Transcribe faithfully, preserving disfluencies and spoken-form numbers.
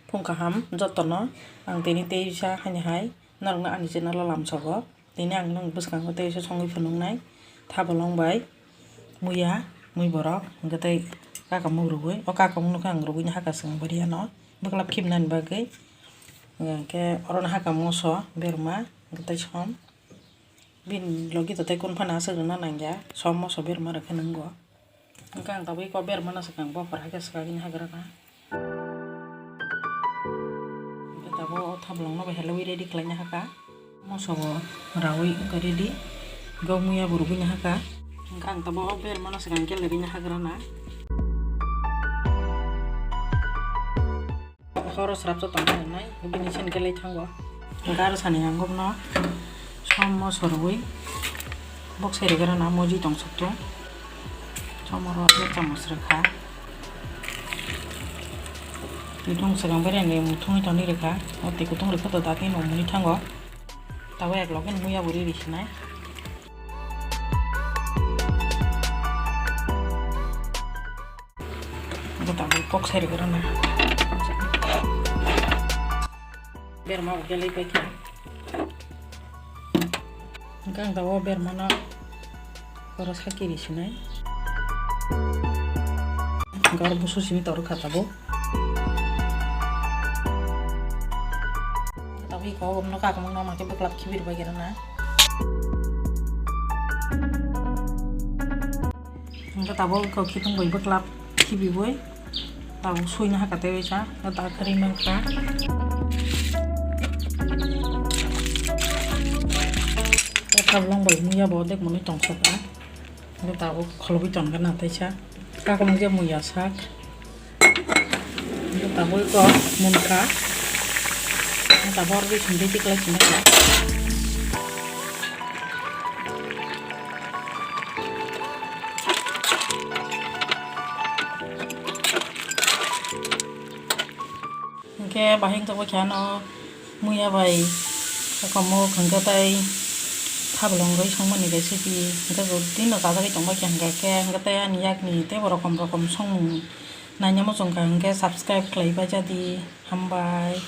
Phung kaham jotono, ang tini teisa haini hai norokno ani channel o lamsogo. Tini ang nwng bwskango teisa songwi phunuknai thabolong bai muya, mui borok, hwnkhe tei kakamung rwgwi. O kakamung nokhe ang rwgwini hakha swkang bwrwiyano bwklap khibnani bagwi. Hwnkhe orono hakha moso berma, hwnkhe tei som. Bini logi to tei kun phano aswk rwna nangya, som moso berma rwkhe nwngo. Hwnkhe ang tabuk eko bermano swkang bophor hai khe swkagwini hagrana. Hwnkhe tabuk o thabolongno bo helwi ready khlaina hakha. Moso bo rawi wngkha ready. Hwnkhe o muya bo rwgwini hakha. Hwnkhe ang tabuk o bermano swkang khe lagwini hagrana. Horo srapsa tongkha nai, bini sen kelai thango. Garo sani ang gobno som moso rwui bok sai rwgwrana moji tongsok tung. Som oro yak chamos rwkha. Twi tung swkang bereng ni muthungwi tongwi rwkha. O twi kutung rwkha to dati nungmuni thango. Tabuk ek loge muya bo ri risi nai. Bo tabuk kok sai rwgwrana. Berma bo kelai paikha. Hwnkhe ang tabuk bermano oro saki risinai. Hwnkhe oro busu simi torwkha tabuk. Tabuk iko omno kakamung no makhe bwklap khibir bai gana. Hwnkhe tabuk iko khitung bai bwklap khibiwi tabuk suina hakha tei waisa da khari mankha. Tei thabolong bai muya bo dek mwnwi tongsokha. Hwnkhe tabuk kholobwi tongkha na teisa. Kakamung je muya sak. Hwnkhe tabuk iko munkha. Tabuk oro ri sundui tiklai sundui kha. Hwnkhe bahai wngkha bo khe ano muya bai kakamuk hwnkhe tei thabolong rwi songmani kaisa di hwnkhe bo tino chajagwi tongbai kha hwnkhe khe hwnkhe tei ani yakni teibo rokom rokom songmung naina muchungkha hwnkhe subscribe khlai bai jadi hambai.